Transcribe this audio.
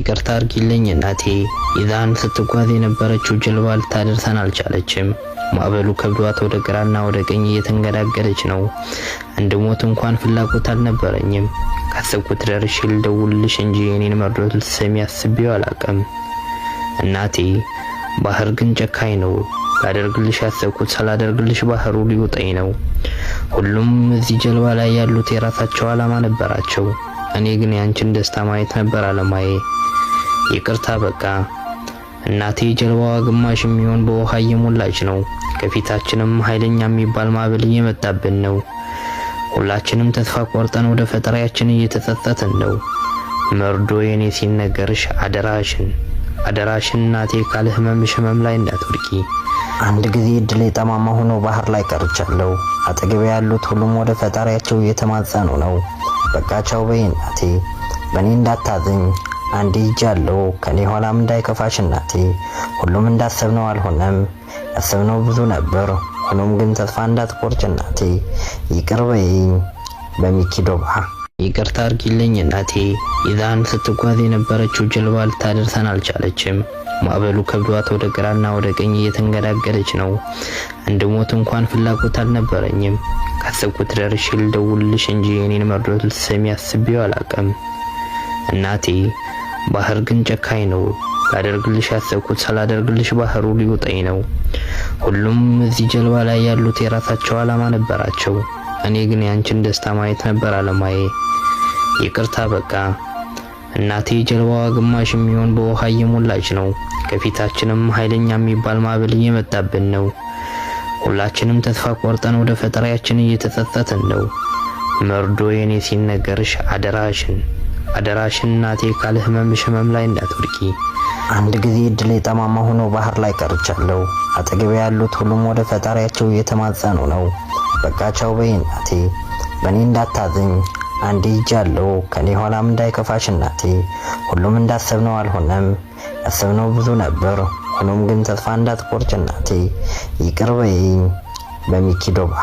ይቅርታ አርጊልኝ እናቴ። ይዛን ስትጓዝ የነበረችው ጀልባ ልታደርሰን አልቻለችም። ማዕበሉ ከብዷት ወደ ግራና ወደ ቀኝ እየተንገዳገደች ነው። እንድሞት እንኳን ፍላጎት አልነበረኝም። ካሰብኩት ደርሼ ልደውልልሽ እንጂ የኔን መርዶት ልትሰሚ አስቤው አላቅም። እናቴ፣ ባህር ግን ጨካኝ ነው። ላደርግልሽ ያሰብኩት ሳላደርግልሽ ባህሩ ሊውጠኝ ነው። ሁሉም እዚህ ጀልባ ላይ ያሉት የራሳቸው ዓላማ ነበራቸው። እኔ ግን ያንቺን ደስታ ማየት ነበር አላማዬ። ይቅርታ በቃ እናቴ። ጀልባዋ ግማሽ የሚሆን በውሃ እየሞላች ነው። ከፊታችንም ኃይለኛ የሚባል ማዕበል እየመጣብን ነው። ሁላችንም ተስፋ ቆርጠን ወደ ፈጣሪያችን እየተጸጸትን ነው። መርዶ የኔ ሲነገርሽ አደራሽን አደራሽን እናቴ፣ ካለ ህመምሽ ህመም ላይ እንዳትወድቂ። አንድ ጊዜ እድሌ ጠማማ ሆኖ ባህር ላይ ቀርቻለሁ። አጠገቤ ያሉት ሁሉም ወደ ፈጣሪያቸው እየተማጸኑ ነው። በቃ ቻው በይ እናቴ፣ በእኔ እንዳታዝኝ። አንዴ ሄጃለሁ፣ ከኔ ኋላም እንዳይከፋሽ እናቴ። ሁሉም እንዳሰብነው አልሆነም። ያሰብነው ብዙ ነበር። ሆኖም ግን ተስፋ እንዳትቆርጭ እናቴ፣ ይቅር በይኝ። በሚኪ ዶባ። ይቅርታ አርጊልኝ እናቴ። ይዛን ስትጓዝ የነበረችው ጀልባ ልታደርሰን አልቻለችም። ማዕበሉ ከብዷት ወደ ግራና ወደ ቀኝ እየተንገዳገደች ነው። እንድሞት እንኳን ፍላጎት አልነበረኝም። ካሰብኩት ደርሼ ልደውልልሽ እንጂ የኔን መርዶት ልትሰሚ አስቤው አላቅም። እናቴ፣ ባህር ግን ጨካኝ ነው። ላደርግልሽ ያሰብኩት ሳላደርግልሽ ባህሩ ሊውጠኝ ነው። ሁሉም እዚህ ጀልባ ላይ ያሉት የራሳቸው ዓላማ ነበራቸው። እኔ ግን ያንቺን ደስታ ማየት ነበር አላማዬ። ይቅርታ በቃ እናቴ። ጀልባዋ ግማሽ የሚሆን በውሃ እየሞላች ነው። ከፊታችንም ኃይለኛ የሚባል ማዕበል እየመጣብን ነው። ሁላችንም ተስፋ ቆርጠን ወደ ፈጣሪያችን እየተጸጸትን ነው። መርዶ የኔ ሲነገርሽ አደራሽን አደራሽን እናቴ፣ ካለ ህመምሽ ህመም ላይ እንዳትወድቂ። አንድ ጊዜ እድሌ ጠማማ ሆኖ ባህር ላይ ቀርቻለሁ። አጠገቤ ያሉት ሁሉም ወደ ፈጣሪያቸው እየተማጸኑ ነው። በቃ ቻው በይ እናቴ፣ በእኔ እንዳታዝኝ። አንዴ ሄጃለሁ፣ ከኔ ኋላም እንዳይከፋሽ እናቴ። ሁሉም እንዳሰብነው አልሆነም። ያሰብነው ብዙ ነበር። ሆኖም ግን ተስፋ እንዳትቆርጭ እናቴ፣ ይቅር በይኝ። በሚኪ ዶባ።